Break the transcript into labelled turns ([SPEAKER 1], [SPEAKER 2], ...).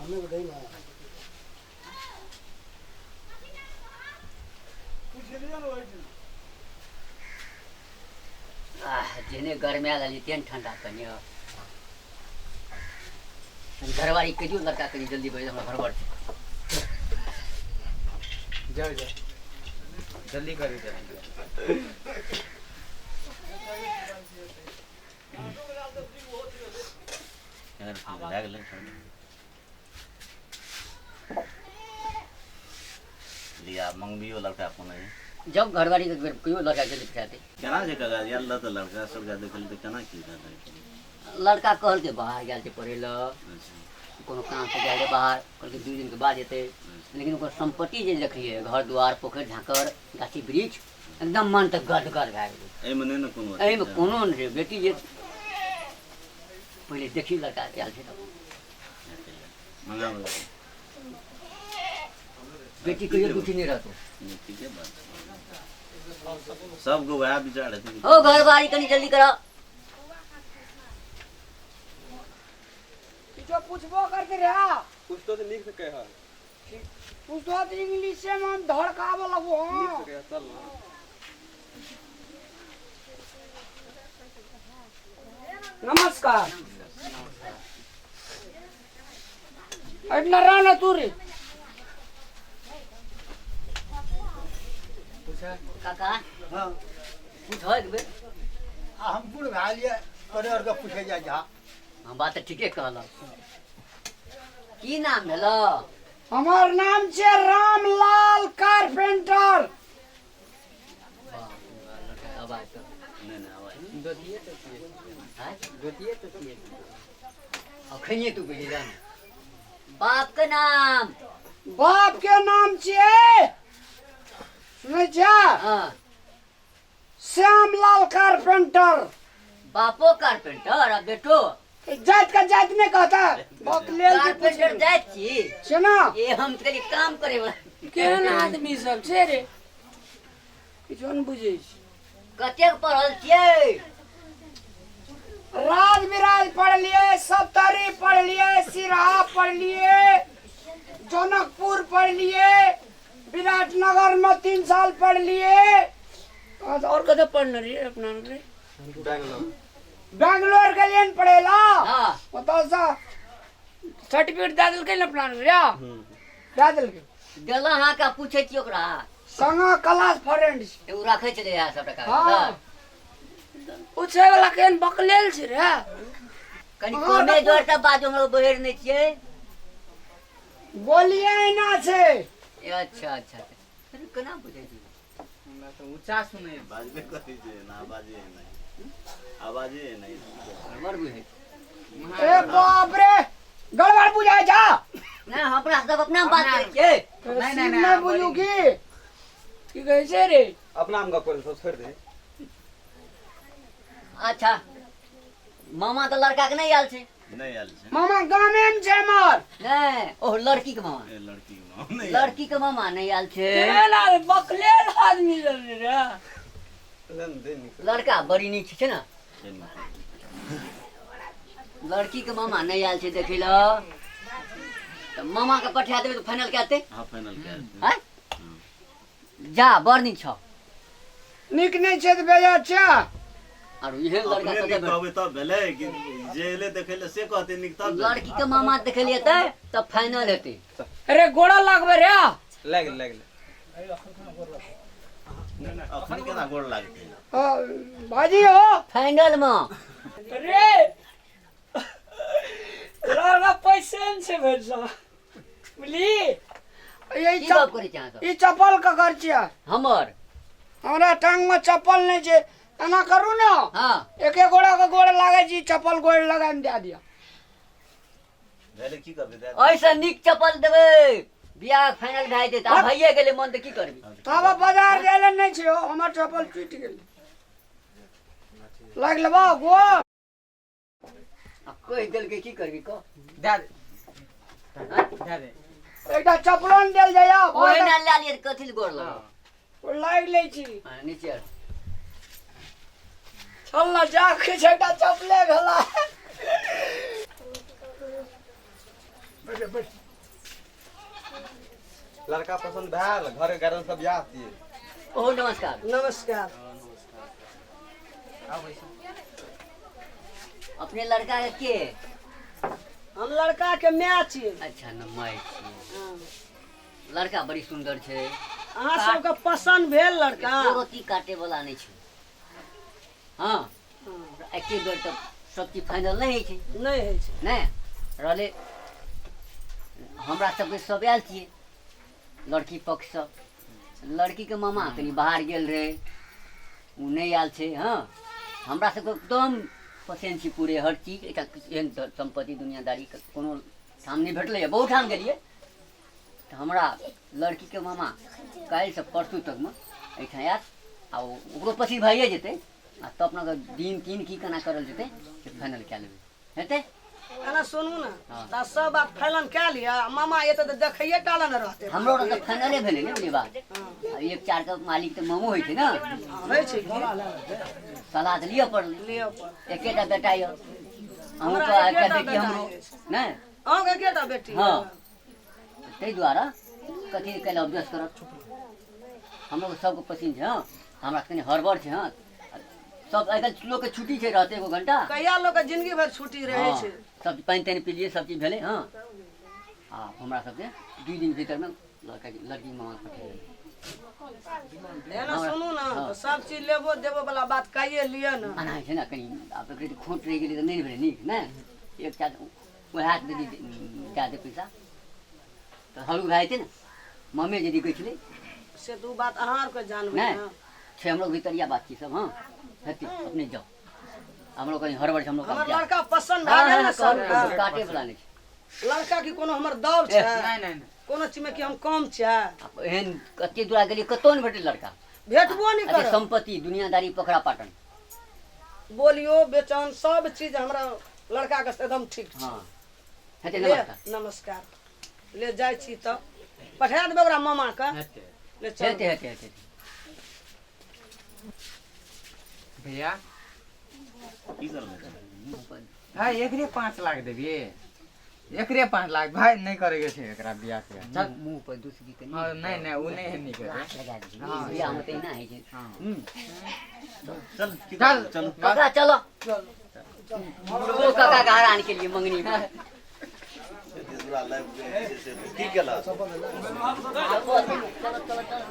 [SPEAKER 1] हमें बताई ना।
[SPEAKER 2] आह, जेहने गरमायल रहली तेहन ठंडा कनि घरवाली कहि दियौ लड़का कनि जल्दी बजे हमरा हड़बड़ छै।
[SPEAKER 3] जाओ जाओ, जल्दी करू जल्दी।
[SPEAKER 4] भए गेलै। लिया मंगबियो लड़का कोनो।
[SPEAKER 2] जब घरवाली के बेर कहियो लड़का जल्दी पठा दे।
[SPEAKER 4] केना छै काका, आयल रहत लड़का सबके देखल तऽ केना की रहतै?
[SPEAKER 2] लड़का कहलकै बाहर गेल छै पढ़ै लए, कोनो काम से गेल रहै बाहर, कहलकै 2 दिनके बाद एतै। लेकिन ओकर सम्पत्ति जे देखलियै, घर दुआर, पोखरि झाँकड़, गाछी वृक्ष, एकदम मन तऽ गदगद भए गेलै।
[SPEAKER 4] एहिमे नहि ने कोनो?
[SPEAKER 2] एहिमे कोनो नहि छै। बेटी जे पहिले देखी लड़का आयल छै तऽ
[SPEAKER 4] मंगाबू।
[SPEAKER 2] बेटी कहियो दुखी नहि रहतौ।
[SPEAKER 4] नहि, ठीके बात छै, सबके वएह विचार हेतै।
[SPEAKER 2] हो घरवाली, कनि जल्दी करऽ।
[SPEAKER 5] किछो पूछबो करते रहा।
[SPEAKER 3] कुछ तो नीक से कह।
[SPEAKER 5] पूछतो तऽ इंग्लिशे में हम धड़काबऽ लगबो।
[SPEAKER 3] नीक
[SPEAKER 5] हँ
[SPEAKER 3] से कह, चल ना।
[SPEAKER 5] नमस्कार। एहिठिना रह ने तू रे।
[SPEAKER 2] काका।
[SPEAKER 1] हाँ।
[SPEAKER 2] पूछऽ एक बेर।
[SPEAKER 1] आ हम बूढ़ भए गेलियै, तोरे आरके पूछै जाइ जा।
[SPEAKER 2] हम बात तऽ ठीके कहलक। की नाम भेलौ?
[SPEAKER 5] हमर नाम छै रामलाल कारपेंटर।
[SPEAKER 2] आवाज तऽ
[SPEAKER 4] नहि नहि, आवाज
[SPEAKER 3] दोतिए तो किए।
[SPEAKER 2] आँय?
[SPEAKER 3] दोतिए तो किए।
[SPEAKER 2] अखनिये तू बुझि जा। बाप के नाम?
[SPEAKER 5] बाप के नाम छियै, सुनै छियै?
[SPEAKER 2] हाँ।
[SPEAKER 5] श्यामलाल कारपेंटर।
[SPEAKER 2] बापो कारपेंटर आ बेटो?
[SPEAKER 5] जाति का जाति नहीं कहता, बकलेल के।
[SPEAKER 2] कारपेंटर जाइत छी।
[SPEAKER 5] छै ना।
[SPEAKER 2] ए, हम तऽ कनि काम करे वाला।
[SPEAKER 5] केहन आदमी सब छै रे, किछो नहि बुझै छी।
[SPEAKER 2] कतेक पढ़ल छियै?
[SPEAKER 5] राज विराज पढ़लिए, सप्तरी पढ़लिए, सिरहा पढ़लिए, जनकपुर पढ़लिए, विराटनगर में 3 साल पढ़लिए और कतऽ पढ़ने रहिए अपना रे?
[SPEAKER 3] बैंगलोर।
[SPEAKER 5] बैंगलोर गेलिए ने पढ़ेला।
[SPEAKER 2] हाँ।
[SPEAKER 5] ओतऽसँ सर्टिफिकेट दए देलकै ने अपना रे, दए देलकै।
[SPEAKER 2] देला अहाँ का पूछै छी ओकरा।
[SPEAKER 5] संग क्लास फ्रेंड छी।
[SPEAKER 2] एगो राखै छलै इएह सबटा कागज।
[SPEAKER 5] हाँ, पूछे वाला केहन बकलेल छै रे।
[SPEAKER 2] कनि
[SPEAKER 5] अहाँ
[SPEAKER 2] कमे
[SPEAKER 5] तऽ
[SPEAKER 2] जोर से बाजू, हमरा बहेर नहि छियै।
[SPEAKER 5] बोलिए ना छै।
[SPEAKER 2] ए, अच्छा अच्छा अच्छा। अरे, केना बुझै छी?
[SPEAKER 3] हमरा तऽ ऊँचा सुनै।
[SPEAKER 4] बाजबे करै छै ना, आवाजे नहि, आवाजे नहि।
[SPEAKER 2] गड़बड़ बुझै छी।
[SPEAKER 5] ए बाप रे, गड़बड़ बुझाइ जा।
[SPEAKER 2] नहि, हमरा सब अपना बात करै छियै।
[SPEAKER 3] नहीं, नहीं,
[SPEAKER 5] नहीं,
[SPEAKER 3] नहीं,
[SPEAKER 5] बुझू की की कहै छै रे।
[SPEAKER 3] अपना हम गप करै, सब छोड़ि दे।
[SPEAKER 2] अच्छा, मामा तऽ लड़का के नहि आयल छै?
[SPEAKER 4] नहि आयल छै।
[SPEAKER 5] मामा गामे मे छै हमर।
[SPEAKER 2] नहि, ओ लड़की के मामा।
[SPEAKER 4] ए, लड़की के मामा नहि आयल।
[SPEAKER 2] लड़की के मामा नहि आयल छै।
[SPEAKER 5] केहन आदमी, बकलेल आदमी सब छै रे।
[SPEAKER 3] दे नीक से।
[SPEAKER 2] लड़का बड़ी नीक छै ने?
[SPEAKER 4] छै नीक।
[SPEAKER 2] लड़की के मामा नहि आयल छै देखै लए, तऽ मामा के पठा देबै तऽ फाइनल कए देतै।
[SPEAKER 4] हाँ, फाइनल कए देतै।
[SPEAKER 2] आँय? जा, बड़ नीक छौ।
[SPEAKER 5] नीक नहि छै तऽ बेजार छै।
[SPEAKER 2] आर इहे लड़का
[SPEAKER 4] अपने
[SPEAKER 2] कतऽ
[SPEAKER 4] नीक
[SPEAKER 2] भेट
[SPEAKER 4] कहबै तब भेलै कि जे एलै देखै लए से कहतै नीक तब भेलै?
[SPEAKER 2] लड़की के मामा देखेलियै तऽ फाइनल हेतै।
[SPEAKER 5] अरे, गोड़ा लगबै रे।
[SPEAKER 3] लागि गेल, लागि गेल।
[SPEAKER 4] अखन केना गोड़ लागतै?
[SPEAKER 5] हाँ, भाजी हो।
[SPEAKER 2] फाइनल मे।
[SPEAKER 5] रे, लड़का पैसे ने छै भरि बुझली यही।
[SPEAKER 2] की गप करै छी अहाँ सब?
[SPEAKER 5] ई चप्पल ककर छियै?
[SPEAKER 2] हमर।
[SPEAKER 5] हमरा टांग में चप्पल नहि छै, एना करू ने।
[SPEAKER 2] हाँ।
[SPEAKER 5] एके गोड़ा के गोड़ लागै छी, चप्पल गोड़ लगा मे दए दिअ।
[SPEAKER 4] भेलै, की करबै, दए दे।
[SPEAKER 2] ऐसे नीक चप्पल देबै, बियाह फाइनल भए जेतै। आब भइए गेलै मन तऽ की करबी?
[SPEAKER 5] तब बाजार जाय लए नहि छै हो, हमर चप्पल टूटि गेल, लागि लेबो गोड़।
[SPEAKER 2] आ कहि देलकै, की करबी कह?
[SPEAKER 3] दए दे, दए दे।
[SPEAKER 5] एकटा चप्पलो ने देल जाइए।
[SPEAKER 2] ओहिना लए लिअ तऽ कथी लए गोड़ लगल?
[SPEAKER 5] लागि लै छी।
[SPEAKER 2] हाँ, नीचे।
[SPEAKER 5] चल ना, जा किछु एकटा चप्पले भेला।
[SPEAKER 1] बैठ बैठ।
[SPEAKER 3] लड़का पसंद भेल, घर के गार्जियन सब याद छियै।
[SPEAKER 2] ओहो नमस्कार।
[SPEAKER 5] नमस्कार।
[SPEAKER 2] अपने लड़का के के?
[SPEAKER 5] हम लड़का के माय छियै।
[SPEAKER 2] अच्छा न my छियै। लड़का बड़ी सुंदर छै।
[SPEAKER 5] अहाँ सबके पसंद भेल लड़का?
[SPEAKER 2] एको रोटी काटे वाला नहि छै। हँ, एके बेर तऽ सब चीज फाइनल नहि होइ छै।
[SPEAKER 5] नहि होइ छै।
[SPEAKER 2] नहि रहलै, हमरा सबके सब आयल छियै लड़की पक्षसँ। लड़कीके मामा कनि बाहर गेल रहै, ओ नहि आयल छै। हँ, हमरा सबके एकदम पसन्द छै पूरे हर चीज। एकटा एहन सम्पत्ति दुनियादारी कोनो ठाम नहि भेटलैए, बहुत ठाम गेलियै। तऽ हमरा लड़कीके मामा काल्हिसँ परसू तकमे एहिठाम आयत आ ओकरो पसी भइए जेतै आ तब अपना दिन तीन की केना करल जेतै से फाइनल कए लेबै, हेतै?
[SPEAKER 5] एना सुनू ने।
[SPEAKER 2] हँ।
[SPEAKER 5] तऽ सब बात फाइनल कए लिअ, मामा एतऽ तऽ देखैये टा लए ने रहतै।
[SPEAKER 2] हमरो तऽ फाइनले भेलै ने बुझलियै बात। आ एक चार के मालिक तऽ मामो होइ छै ने।
[SPEAKER 5] होइ छै की?
[SPEAKER 2] सलाह तऽ लिअ पड़लै।
[SPEAKER 5] लिअ पड़लै।
[SPEAKER 2] एकेटा बेटा यऽ
[SPEAKER 5] हमरा
[SPEAKER 2] अहूँके, एकटा
[SPEAKER 5] एकेटा
[SPEAKER 2] बेटी
[SPEAKER 5] बेटा
[SPEAKER 2] हमरो
[SPEAKER 5] अछि।
[SPEAKER 2] नहि?
[SPEAKER 5] अहूँके एकेटा बेटी?
[SPEAKER 2] हँ। ताहि दुआरे कथी कैला अभ्यास करत, हमरो सबके पसिन छै। हँ, हमरा कनि हड़बड़ छै। हँ, सब आइ काल्हि लोकके छुट्टी छै, रहतै एगो घंटा।
[SPEAKER 5] कहिया लोकके जिंदगी भरि छुट्टी रहै
[SPEAKER 2] हँ
[SPEAKER 5] छै?
[SPEAKER 2] सब पानि तानि पीलियै, सब चीज भेलै। हँ, आ हमरा सबके 2 दिन भीतरमे लड़का लड़की मामा पठेबै।
[SPEAKER 5] एना सुनू ने।
[SPEAKER 2] हँ।
[SPEAKER 5] तऽ सब चीज लेबो देबो वाला बात काइए लिअ ने।
[SPEAKER 2] एना होइ छै ने, कनि आब एकरे खोट रहि गेलै तऽ नहि भेलै नीक ने। एक चार उएह यदि दए दे पैसा तऽ हल्लुक भए जेतै ने। मम्मी यदि कहै छलै
[SPEAKER 5] से तऽ ओ बात अहाँ आरके जानबै
[SPEAKER 2] नहि
[SPEAKER 5] ने।
[SPEAKER 2] छै हमरो भीतरिया बात छै सब। हँ, हेतै, अपने जाउ, हमरो कनि हड़बड़ छै, हमरो काम
[SPEAKER 5] हमर
[SPEAKER 2] जायब।
[SPEAKER 5] लड़का पसन्द भए गेल ने सबके?
[SPEAKER 2] काटे वाला नहि छै।
[SPEAKER 5] लड़का की कोनो हमर दब छै?
[SPEAKER 3] नहि नहि नहि।
[SPEAKER 5] कोनो चीजमे की हम कम छै?
[SPEAKER 2] आ एहन कते दूरा गेलियै, कतौ नहि भेटल लड़का।
[SPEAKER 5] भेटबो नहि
[SPEAKER 2] अते
[SPEAKER 5] करत।
[SPEAKER 2] सम्पत्ति दुनियादारी पोखरा पाटन
[SPEAKER 5] बोलियो बेचन सब चीज हमरा लड़का के एकदम ठीक छै।
[SPEAKER 2] हँ, हेतै।
[SPEAKER 5] ले।
[SPEAKER 2] नमस्कार।
[SPEAKER 5] नमस्कार। ले जाइ छी तऽ पठा देबै ओकरा मामा के।
[SPEAKER 3] हेतै।
[SPEAKER 5] ले चल।
[SPEAKER 2] हेतै हेतै हेतै।
[SPEAKER 3] भैया।
[SPEAKER 4] की करबै?
[SPEAKER 3] भाई, एकरे 5 लाख देबी, एकरे 5 लाख। भाई, नहि करे के छै एकरा बियाह के, चल।
[SPEAKER 2] मुँह पर दुसबी कनि।
[SPEAKER 3] हँ, नहि नहि, ओ नहि है नीक हेतै।
[SPEAKER 2] हाथ लगा देबी।
[SPEAKER 3] हँ।
[SPEAKER 2] बियाहमे तऽ एना होइ छै।
[SPEAKER 3] हँ।
[SPEAKER 2] हूँ।
[SPEAKER 4] चल की
[SPEAKER 3] चल।
[SPEAKER 4] करबै? चलू।
[SPEAKER 2] काका चलो, ओ काका के हरान के लिए मंगनी में।
[SPEAKER 4] दूरा लाइफ जे छै से की केलक?
[SPEAKER 2] चलो चलो चलो।